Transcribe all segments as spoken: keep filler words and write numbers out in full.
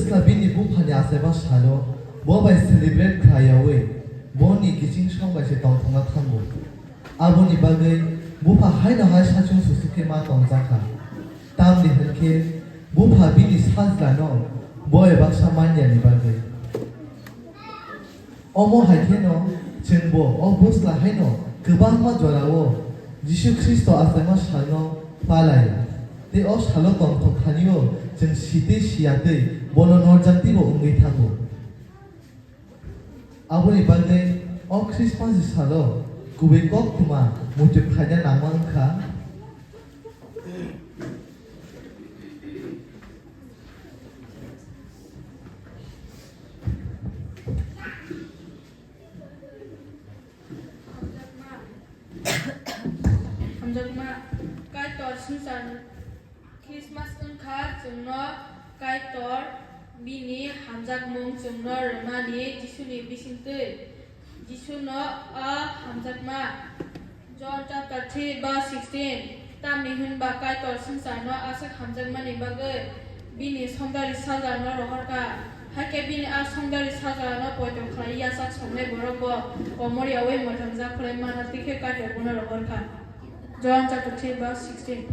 Bwsla bini buphani achaima salo bo bai celebrate khlai yaui boni kiching song bai se tongthokna thango. Aboni bagwi bupha haino hai sachung suchuk khe ma tongjakha. Tamni hwn khe bupha bini sajlano bo bai baksa manyani bagwi. Omo hai kheno chwngbo o bwsla haino kwbangma jorao Jisu Khristo achaima salno palai. Tei o salo tongthok thanio chwng sitwi siyatwi bono norjaktibo wngwi thango. Aboni bagwi o Christmas ni salo kubui koktwma muitu khlaina nangma wngkha. Hamjakma. Hamjakma. Kaitor swngchar Christmas wngkha chwngno Kaitor bini hamjakmung chwngno rwmani Jisuni bisingtwi. Jisuno a hamjakma. John chapter three verse sixteen. Tamni hwnba Kaitor swngcharno aswk hamjakmani bagwi bini songdari sajlano rohorkha. Hakhe bini a songdari sajlano poito khlai yachak songnai borokbo komor yaui mwthangjak khlai mano, tei khe Kaitor bono rohorkha. John chapter three verse sixteen.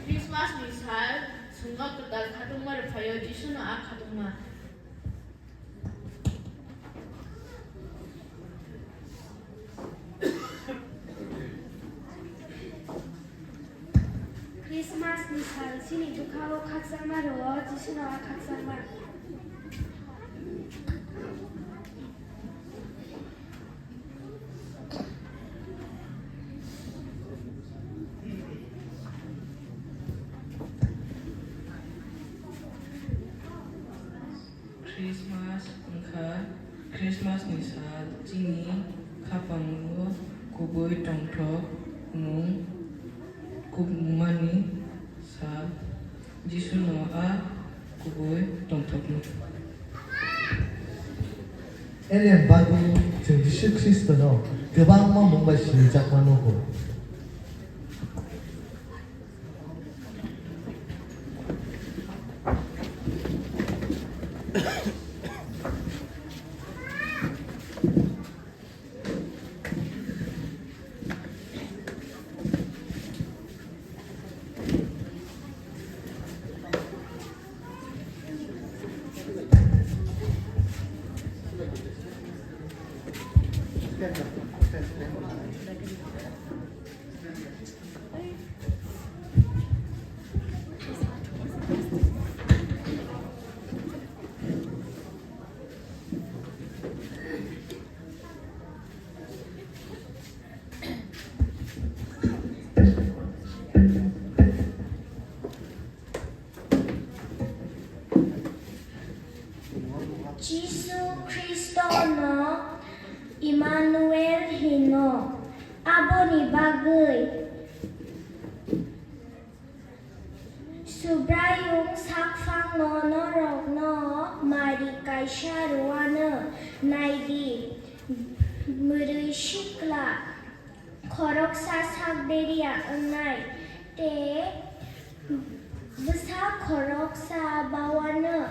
Christmas ni sal chwngno kwtal khatungma rwphaio, Jisuno a khatungma. Christmas ni sal chini bwkhao khakchangma rwo, Jisuno a khakchangma. Christmas wngkha Christmas ni sal, chini khapango kubui tongthok mung kubumani sal, Jisuno a kubui tongthokmung. Elem bagwi chwng Jisu Khristono kwbangma mung bai sinijakma nugo. Jisu Khristono Immanuel hino, aboni bagwi Subraiyung sakphangno norokno mari kaisa rwano naidi, mwrwi sikla khoroksa sak beriya wngnai, tei bwsa khoroksa bawano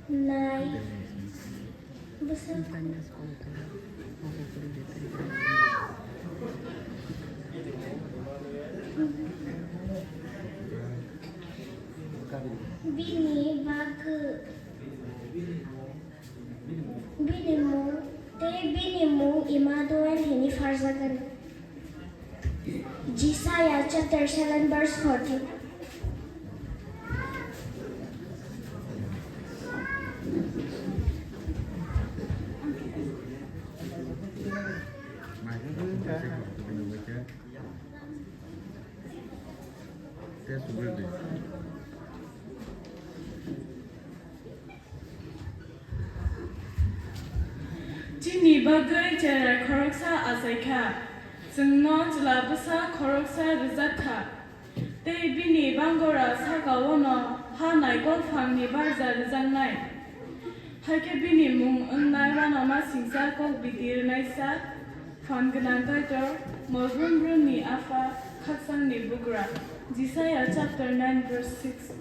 nai. Bwsa bini bagwi. Bini mung tei bini mung Immanuel hwnwi pharjakgwi. Jisaiah chapter seven verse fourteen. Chini bagwi cherai khoroksa achaikha, chwngno chwla bwsa khoroksa rwjakha. Tei bini bangora saka-o no ha naikol phangni barja rwjaknai. Hakhe bini mung wngnai uanamasingcha kok bidi rwnaisa phan gwnang Kaitor, mol brumbrumni Apha, khakchangni Bugra. Jisaya chapter nine verse six.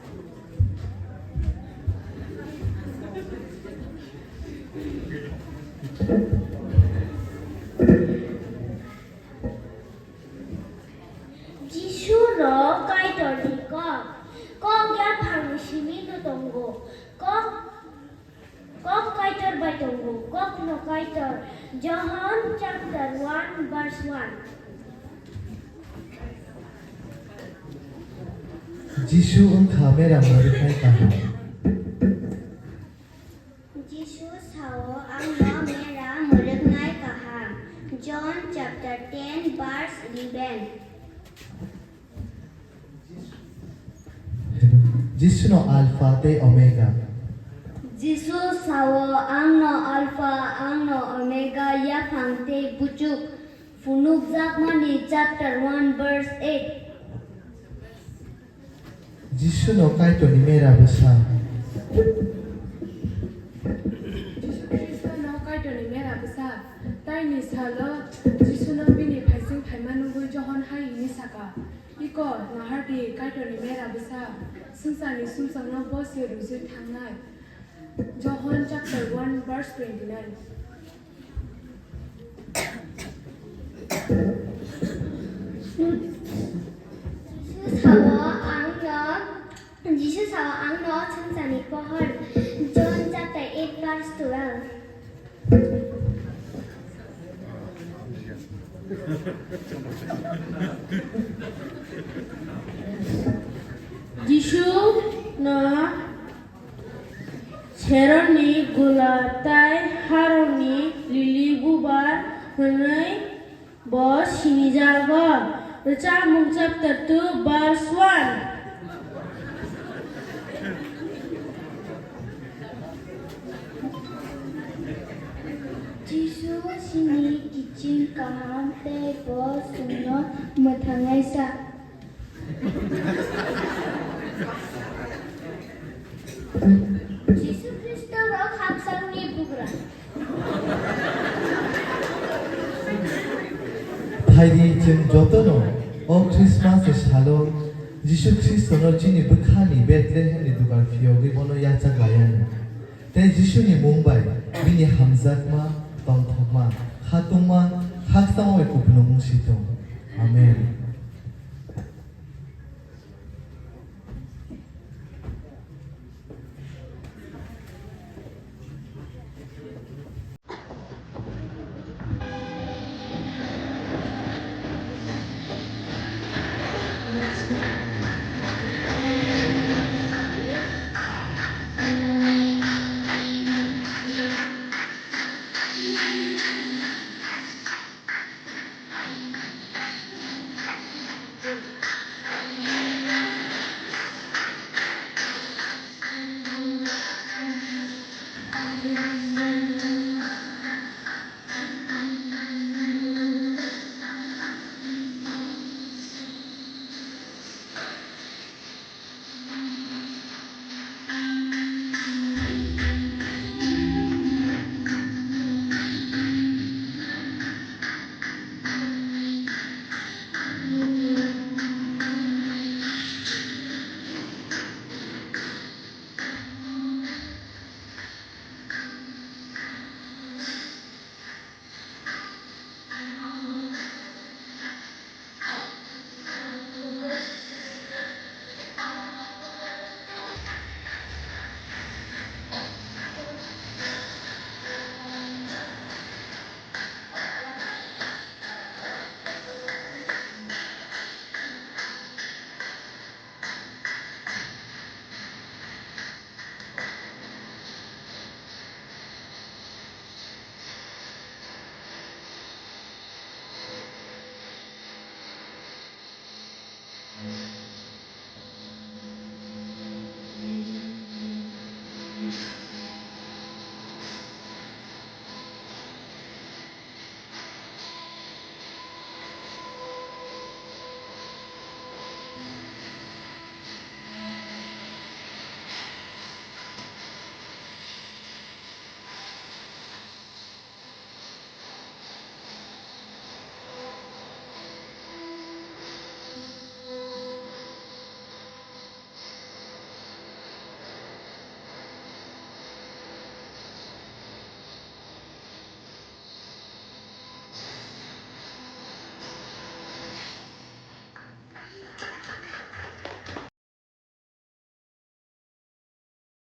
Jisu no Kaitor ni kok. Kok yaphang ni simi no tongo. Kok, kok Kaitor bai tongo. Kok no Kaitor. Johon chapter one verse one. Jisu wngkha mera mwrwknai kaham. Jisu sao, "Ang no mera mwrwknai kaham." John chapter ten verse eleven. Jisu no Alpha tei Omega. Jisu sao, "Ang no Alpha, ang no Omega, yaphang tei buchuk." Phunukjakmani chapter one verse eight. Jisu no Kaitor ni mera bwsa. Jisu Khristo no Kaitor ni mera bwsa. Taini salo Jisu no bini phaising phaima nugwi Johon hai hwnwi saka, "Iko, nahar di, Kaitor ni mera bwsa, swngcharni sumsokno bo se rwjwi thangnai." Johon chapter one verse twenty-nine. Jisu sao ang no, Jisu sao ang no swngcharni pohor. John chapter eight verse twelve. Jisu no Seroni gula tai haroni lili bubar hwnwi bo sinijago. Rwchapmung chapter two verse one. Jisu chini kiching kaham tei bo chwngno mwthangnaisa. Jisu Khristo no khakchangni bugra. Phaidi chwng jotono o Christmas ni salo Jisu Khristono chini bwkhani Bethlehemni dugar phiyogwi bono yachak lai anw. Tei Jisuni mung bai bini hamjakma, tongthokma, khatungma, khakchangma bai kupulung wng si thung. Amen.